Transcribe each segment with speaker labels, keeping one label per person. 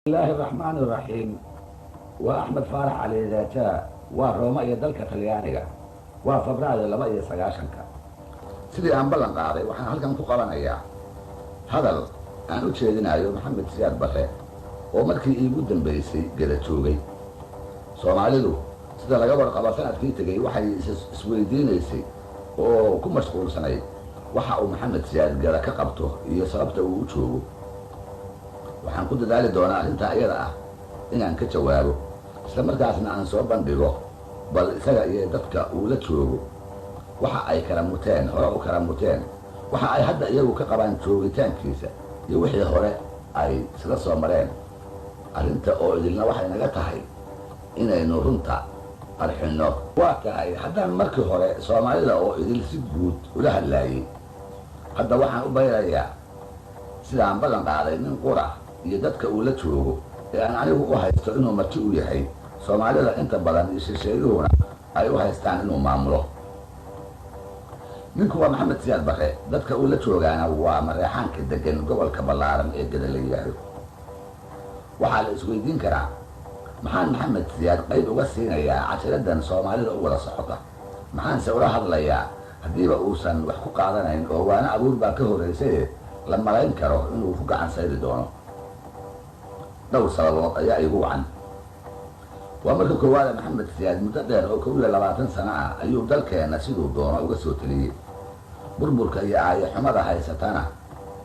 Speaker 1: Bismillaahi raxmaani raxiim. Waa Axmed Faarax Cali Daajaa, waa Rooma iyo dalka Talyaaniga, waa Febraayo 92-ka. Sidii aan ballan qaaday, waxaan halkan ku qabanayaa hadal aan u jeedinayo Maxamed Siyaad Barre oo markii iigu dambaysay gada joogay. Soomaalidu sida laga warqabo, sanadkii tegey waxay isweydiinaysay oo ku mashquulsanayd waxa uu Maxamed Siyaad gada ka qabto iyo sababta uu u joogo. Waxaan ku dadaali doonaa arrintaa iyada ah inaan ka jawaabo, isla markaasna aan soo bandhigo bal isaga iyo dadka uu la joogo waxa ay kala muteen, hore u kala muteen, waxa ay hadda iyagu ka qabaan joogitaankiisa iyo wixii hore ay isla soo mareen. Arrinta oo idilna waxay naga tahay inaynu runta qarxinno. Waa tahay, haddaan markii hore Soomaalida oo idil si guud ula hadlaayey, hadda waxaan u bayrayaa, sidaan ballan qaaday, nin qura iyo dadka uu la joogo ee aan anigu u haysto inuu marti u yahay, Soomaalida inta badan iyo shisheeyuhuna ay u haystaan inuu maamulo. Ninku waa Maxamed Siyaad Barre, dadka uu la joogaana waa Mareexaanka degan gobolka ballaaran ee Gada la yidhaahdo. Waxaa la isweydiin karaa, maxaan Maxamed Siyaad qayb uga siinayaa cashiradan Soomaalida u wada socota? Maxaanse ula hadlayaa haddiiba uusan wax ku qaadanayn oo waana abuur baa ka horraysaye la malayn karo inuu ku gacan sayri doono? Dhowr sababood ayaa iigu wacan. Waa marka koowaada, Maxamed Siyaad muddo dheer oo 21 sano ah ayuu dalkeenna siduu doono uga soo teliyey. Burburka iyo aayo xumada haysatana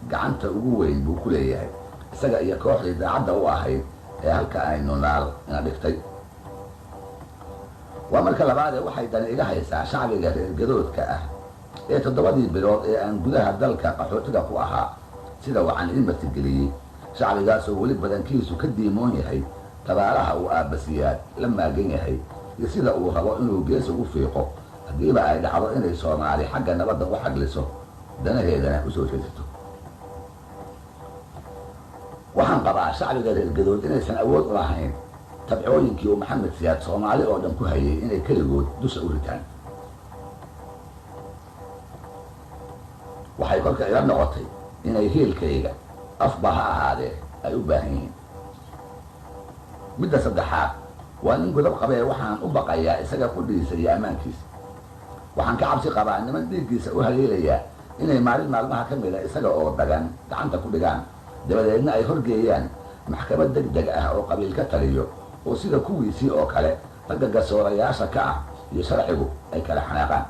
Speaker 1: gacanta ugu weyn buu ku leeyahay, isaga iyo kooxdii daacadda u ahayd ee halka aynu naal ina dhigtay. Waa marka labaadee, waxay dani iga haysaa shacbiga reer gadoodka ah ee 7dii bilood ee aan gudaha dalka qaxootiga ku ahaa sida wacan ii martigeliyey, shacbigaasoo weli badankiisu ka diimoon yahay tabaalaha uu Aabbasiyaad la maagan yahay iyo sida uu rabo inuu gees ugu fiiqo haddiiba ay dhacdo inay Soomaali xagga nabadda u xagliso, danaheedana usoo jeesato. Waxaan qabaa shacbiga reer gadood inaysan awood u lahayn tabcooyinkii uu Maxamed Siyaad Soomaali oo dhan ku hayay inay keligood dusha u ritaan. Waxay kolka ila noqotay inay hiilkayga, afba ha ahaadee, ay u baahan yihiin. Midda saddexaad, waa nin godob qabee, waxaan u baqayaa isaga qudhiisa iyo ammaankiisa. Waxaan ka cabsi qabaa niman dhiiggiisa u haleelayaa inay maalin maalmaha ka mida isaga oo dagan gacanta ku dhigaan, dabadeedna ay horgeeyaan maxkamad deg deg ah oo qabiil ka taliyo, oo sida kuwiisii oo kale ragga gasoorayaasha ka ah iyo sharcigu ay kala xanaaqaan.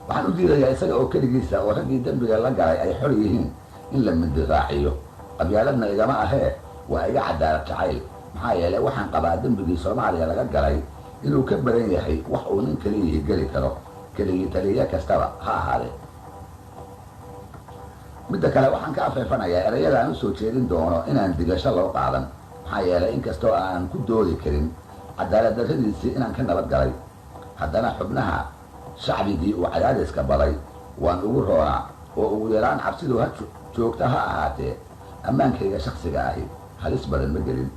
Speaker 1: Waxaan u diidayaa isaga oo keligiisa oo raggii dembiga la galay ay xor yihiin in la mindi raaciyo. Qabyaaladna igama ahee, waa iga cadaalad jacayl, maxaa yeelay waxaan qabaa dembigii Soomaaliya laga galay inuu ka badan yahay wax uu nin keliyihii geli karo, keligii taliye kastaba ha ahaadee. Midda kale, waxaan ka afeefanayaa erayadaan usoo jeedin doono inaan digasho loo qaadan, maxaa yeelay inkastoo aan ku doodi karin cadaalad darradiisii inaan ka nabad galay, haddana xubnaha shacbigii uu cadaadiska baday waan ugu roonaa, oo ugu yaraan cabsidu ha joogta ha ahaatee ammaankayga shaksiga ahi halis badan ma gelin.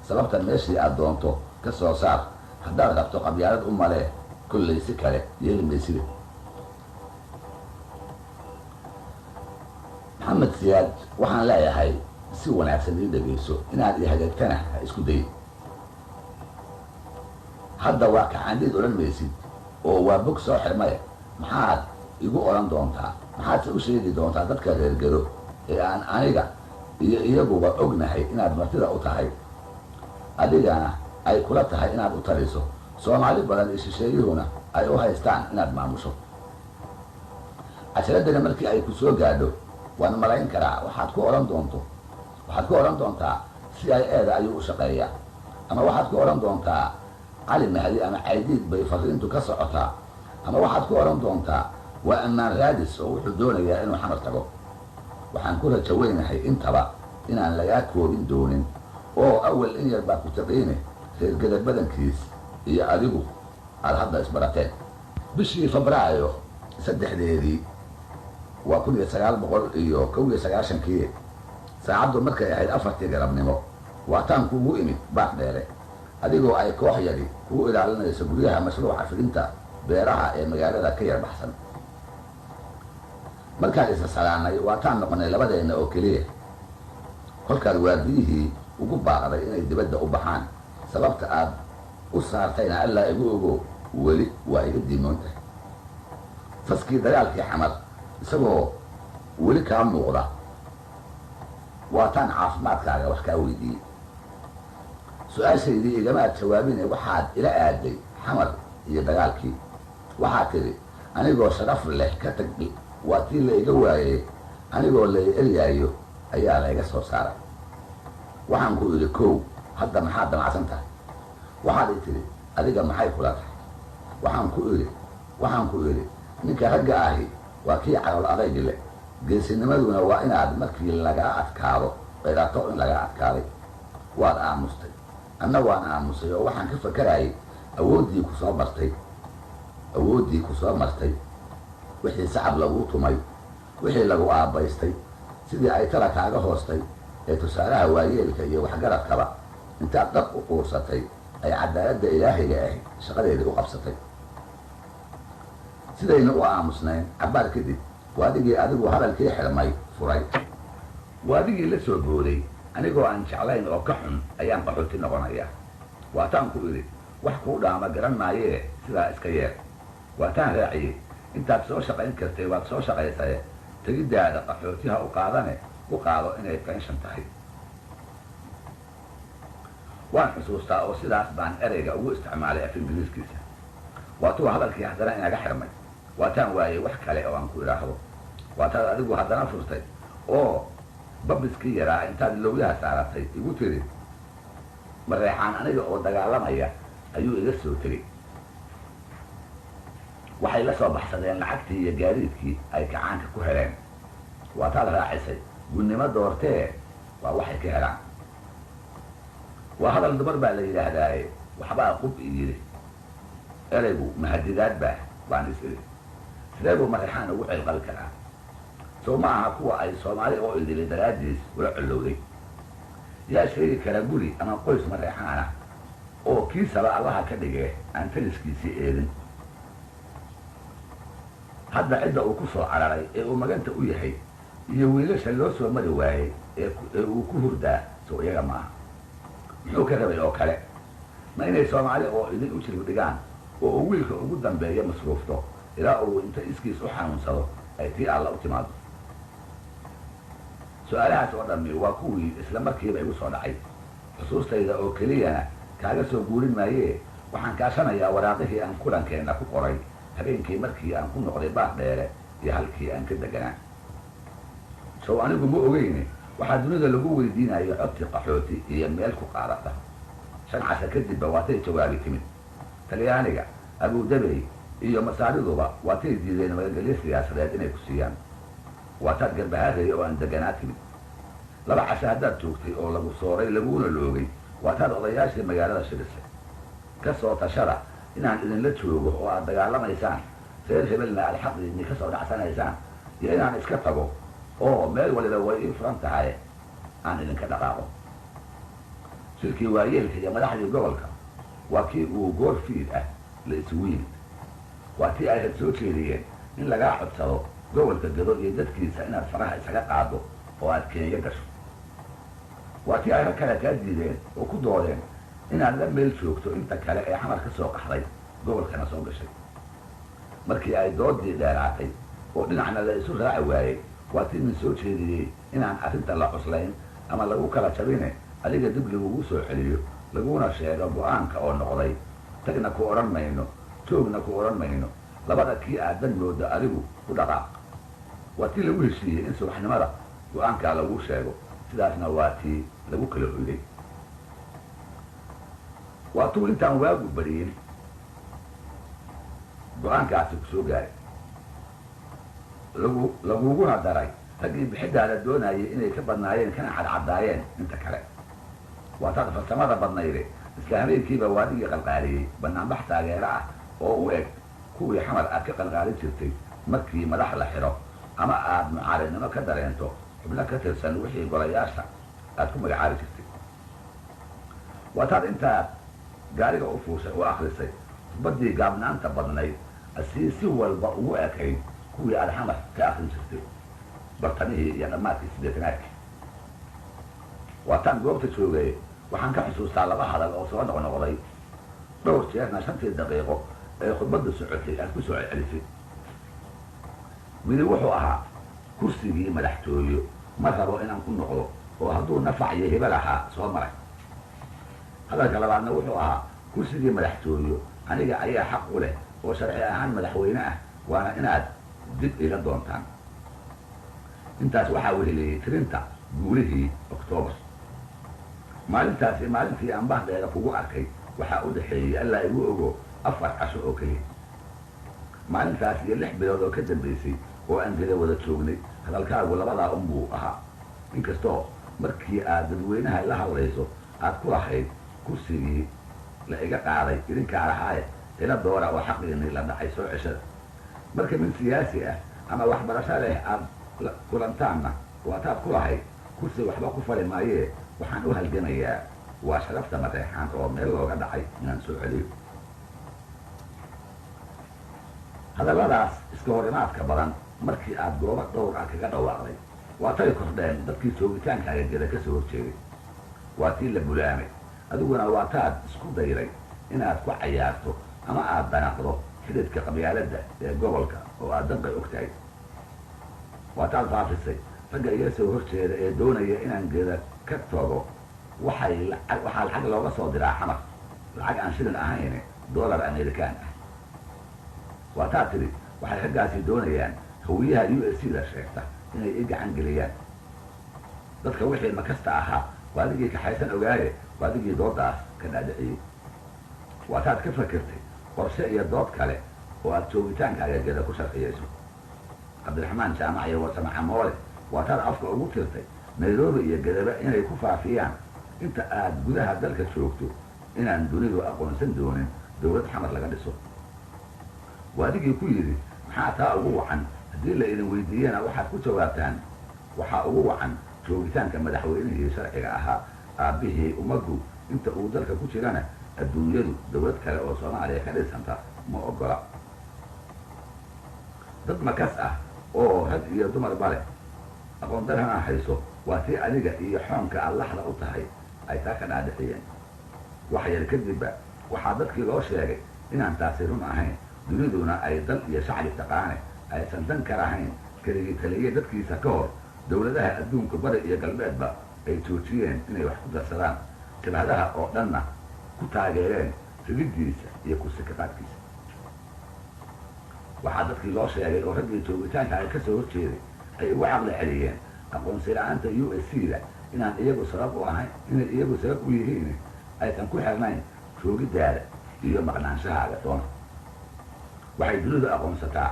Speaker 1: Sababta meeshii aad doonto ka soo saar haddaad rabto, qabyaalad u malee, kollay si kale yeeli maysida. Maxamed Siyaad waxaan leeyahay, si wanaagsan ii dhegayso, inaad i hagaagtana ha isku dayin. Hadda waa kacaandhiid odhan maysid oo waa bog soo xirmaya. Maxaad igu odhan doontaa? Maxaadse u sheegi doontaa dadka reergado ee aan aniga iyo iyaguba ognahay inaad martida u tahay, adigana ay kula tahay inaad u taliso, Soomaali badan iyo shisheeyuhuna ay u haystaan inaad maamusho? Cashiradani markii ay ku soo gaadho, waan malayn karaa waxaad ku odhan doonto. Waxaad ku odhan doontaa si ay eeda ayuu u shaqeeyaa, ama waxaad ku odhan doontaa Cali Mahdi ama Caydiid bay fariintu ka socotaa, ama waxaad ku odhan doontaa waa ammaan raadis oo wuxuu doonayaa inuu Xamar tago. Waxaan ku rajo weynahay intaba inaan lagaa koobin doonin, oo awal in yar baa ku taqiine reergada badankiis iyo adigu aada hadda isbarateen. Bishii Febraayo 3deedii, waa 1991-kii, saacaddu markay ahayd 4tii galabnimo, waataan kuugu imid Baaq Dheere, adigoo ay koox yari kugu ilaalinayso guryaha mashruuca fidinta beeraha ee magaalada ka yar baxsan. Markaan isa salaanay, waataan noqonay labadeenna oo keliya. Kolkaad waardiyihii ugu baaqday inay dibadda u baxaan, sababta aad u saartayna Allaa igu ogo, weli waa iga diimoon tahay. Faskii dagaalkii Xamar isagoo weli kaa muuqda waataan caafimaadkaaga wax kaa weydiiyey. Su-aashaydii igamaad jawaabine, waxaad ila aaday Xamar iyo dagaalkii. Waxaad tidhi anigoo sharaf leh ka tag, waa tii la iga waayey, anigoo la eryaayo ayaa la iga soo saaray. Waxaan ku idhi, kow, hadda maxaad damacsan tahay? Waxaad i tidhi, adiga maxay kula tahay? Waxaan ku idhi, ninka ragga ahi waa kii calool adaygi leh, geesinimaduna waa inaad markii lagaa adkaado qirato in lagaa adkaaday. Waad aamustay, anna waan aamusay, oo waxaan ka fakarayay awooddii ku soo martay, awooddii ku soo martay, wixii sacab laguu tumay, wixii lagu aabbaystay, sidii ay tala kaaga hoostay ee tusaalaha waayeelka iyo waxgaradkaba intaad dhab u quursatay ay cadaaladda ilaahiga ahi shaqadeedii u qabsatay. Sidaynu u aamusnayn cabbaar kadib, waadigii adigu hadalkii xidhmay furay, waadigii la soo booday, anigoo aan jeclayn oo ka xun ayaan qaxooti noqonaya. Waataan ku idhi, wax kuu dhaama garan maayee, sidaa iska yeer. Waataan raaciyey, intaad soo shaqayn kartay waad soo shaqaysaye, tegiddaada qaxootiha u qaadane, u qaado inay pension tahay. Waan xusuustaa oo sidaas baan ereyga ugu isticmaalay af Ingiriiskiisa. Waatuu hadalkii haddana inaga xirmay. Waataan waayey wax kale oo aan ku idhaahdo. Waataad adigu haddana furtay oo babiskii yaraa intaad lowyaha saaratay igu tiri, Mareexaan aniga oo dagaalamaya ayuu iga soo tegey. Waxay la soo baxsadeen lacagtii iyo gaadiidkii ay kacaanka ku heleen. Waataad raacisay, gunnimo doortee waa waxay ka helaan. Waa hadal dumar baa la yidhaahdaaye, waxbaa qub i yidhi. Ereygu mahadidaad baa, baan is idhi. Sidee buu Mareexaan ugu cilqabi karaa? Sow ma aha kuwa ay Soomaali oo idili daraaddiis ula collowday? Yaa sheegi kara guri ama qoys Mareexaan ah oo kiisaba Allaha ka dhigee aan taliskiisii eedin? Hadda cidda uu ku soo cararay ee uu maganta u yahay iyo wiilasha loo soo mari waayey ee uu ku hurdaa, sow iyaga maaha? Muxuu ka rabay oo kale? Ma inay Soomaali oo idin u jirib dhigaan oo uu wiilka ugu dambeeya masruufto ilaa uu inta iskiis u xanuunsado ay tii Alla u timaado? Su-aalahaas oo dhammi waa kuwii isla markiiba igu soo dhacay. Xusuustayda oo keliyana kaaga soo guurin maayee, waxaan kaashanayaa waraaqihii aan kulankeenna ku qoray habeenkii markii aan ku noqday Baar Dheere iyo halkii aan ka deganaa. Sow anigu ma ogeyne waxaa dunida lagu weydiinayo codti qaxooti iyo meel ku qaadata. 5 casa kadibba waatay jawaabi timid. Talyaaniga, Abuudabey iyo Masaariduba waatay diideen magangelyo siyaasadeed inay ku siiyaan. Waataad Garbahaarey oo aan deganaa timid. 2 casho haddaad joogtay oo lagu sooray laguna loogay, waataad odayaashii magaalada shirisay. Ka soo tashada inaan idinla joogo oo aad dagaalamaysaan, reer hebelna aad xaqiinii ka soo dhacsanaysaan, iyo inaan iska tago oo meel waliba way ii furan tahay aan idinka dhaqaaqo. Shirkii waayeelka iyo madaxdii gobolka waa kii uu goor fiid ah la isugu yimid. Waa tii ay had soo jeediyeen in lagaa codsado gobolka Gado iyo dadkiisa inaad faraha isaga qaado oo aad Kenya gasho. Waa tii ay rag kale kaa diideen oo ku doodeen inaad la meel joogto inta kale ee Xamar ka soo qaxday, gobolkana soo gashay. Markii ay doodii dheeraatay oo dhinacna la isu raaci waayey, waa tii min soo jeediyey inaan arrinta la cuslayn ama lagu kala jabine, adiga dib lagugu soo celiyo, laguna sheego go-aanka oo noqday, tagna ku odhan mayno, joogna ku odhan mayno, labada kii aad dan moodo adigu ku dhaqaaq. Waa tii lagu heshiiyey in subaxnimada go-aankaa lagu sheego. Sidaasna waa tii lagu kala hoyday. Waa tuu intaan waagu bariyin go-aankaasi ku soo gaaray, lagu laguguna daray raggii bixidaada doonayay inay ka badnaayeen kana cadcadaayeen inta kale. Waataad farsamada badnayde isla habeenkiiba waadigii qalqaaliyey banaanbax taageero ah oo u eg kuwii Xamar aad ka qalqaalin jirtay markii madax la xidho ama aad mucaaridnimo ka dareento xubno ka tirsan wixii golayaasha aad ku magacaabi jirtay. Waataad intaad gaariga u fuushay oo akrisay khudbaddii gaabnaanta badnayd asii si walba ugu ekayd kuwii aad Xamar ka akrin jirtay bartamihii iyo dhammaadkii siddeetanaadkii. Waataan goobta joogay waxaan ka xusuustaa laba hadal oo soo noqnoqday dhowr jeerna 5tii daqiiqo ee khudbaddu socotay aad ku soo celcelisay. Midi wuxuu ahaa kursigii madaxtooyo ma rabo inaan ku noqdo oo hadduu nafac iyo hibo lahaa soo maray. Hadalka labaadna wuxuu ahaa kursigii madaxtooyo aniga ayaa xaq u leh oo sharci ahaan madaxweyne ah, waana inaad dib iga doontaan. Intaas waxaa weheliyey tirinta guulihii Oktoobar. Maalintaasi maalintii aan Baardheere kugu arkay waxaa u dhexeeyey, Allaa igu ogo, 4 casho oo keliya. Maalintaas iyo 6 bilood oo ka dambaysay oo aan geda wada joognay, hadalkaagu labadaa unbuu ahaa, inkastoo markii aad dadweynaha la hadlayso aad ku lahayd kursigii la iga qaaday idinkaa lahaaye, ila doora oo xaqiinii la dhacay soo ceshada. Marka nin siyaasi ah ama waxbarasho leh aad kulantaanna waataad ku lahayd kursi waxba ku fali maayee, waxaan u halgamayaa waa sharafta Mareexaan oo meel looga dhacay inaan soo celiyo. Hadalladaas iska hor imaadka badan markii aad goobo dhowr ah kaga dhawaaqday, waatay kordheen dadkii joogitaankaaga Geda ka soo horjeeday. Waa tii la bulaamay, adiguna waataad isku dayday inaad ku cayaarto ama aad danaqdo xididka qabyaaladda ee gobolka oo aad danqay og tahay. Waataad faafisay ragga iga soo horjeeda ee doonaya inaan Geda ka tago waxay waxaa lacag looga soo diraa Xamar, lacag aan shilin ahayn, dollar Amerikaan ah. Waataad tidhi waxay raggaasi doonayaan Hawiyaha USC da sheegta inay i gacan geliyaan. Dadka wixii makasta ahaa waadigii kaxaysan ogaaye, waadigii doodaas ka dhaadhiciyey. Waataad ka fakirtay qorshe iyo dood kale oo aad joogitaankaaga Geda ku sharciyeyso. Cabdiraxmaan Jaamac iyo Warsame Camoole waataad afka ugu tirtay Nairobi iyo Gedaba inay ku faafiyaan inta aad gudaha dalka joogto inaan dunidu aqoonsan doonin dowlad Xamar laga dhiso. Waadigii ku yidhi maxaa taa ugu wacan? Haddii la idin weydiiyana waxaad ku jawaabtaan waxaa ugu wacan joogitaanka madaxweynihii sharciga ahaa, aabbihii ummaddu, inta uu dalka ku jirana adduunyadu dowlad kale oo Soomaaliya ka dhisanta ma oggola. Dad makas ah oo rag iyo dumarba leh, aqoon darhana hayso, waa tii adiga iyo xoonka aad laxda u tahay ay taa ka dhaadhiciyeen. Wax yar kadibba waxaa dadkii loo sheegay inaan taasi run ahayn, duniduna ay dal iyo shacbi taqaane aysan dan ka lahayn keligii taliye dadkiisa ka hor dowladaha adduunka bari iyo galbeedba ay joojiyeen inay wax ku darsadaan, jabhadaha oo dhanna ku taageereen rididiisa iyo kursi kaqaadkiisa. Waxaa dadkii loo sheegay oo raggii joogitaanka ay ka soo horjeeday ay ugu caqli celiyeen aqoonsi la-aanta USC da inaan iyagu sabab u ahayn, inay iyagu sabab u yihiin, aysan ku xirnayn joogiddaada iyo maqnaanshahaaga doona. Waxay dunidu aqoonsataa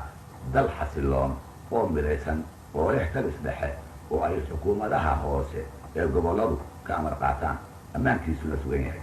Speaker 1: dal xasiloon oo midaysan oo leh tabis dhexe oo ay xukuumadaha hoose ee gobolladu ka amar qaataan, ammaankiisuna sugan yahay.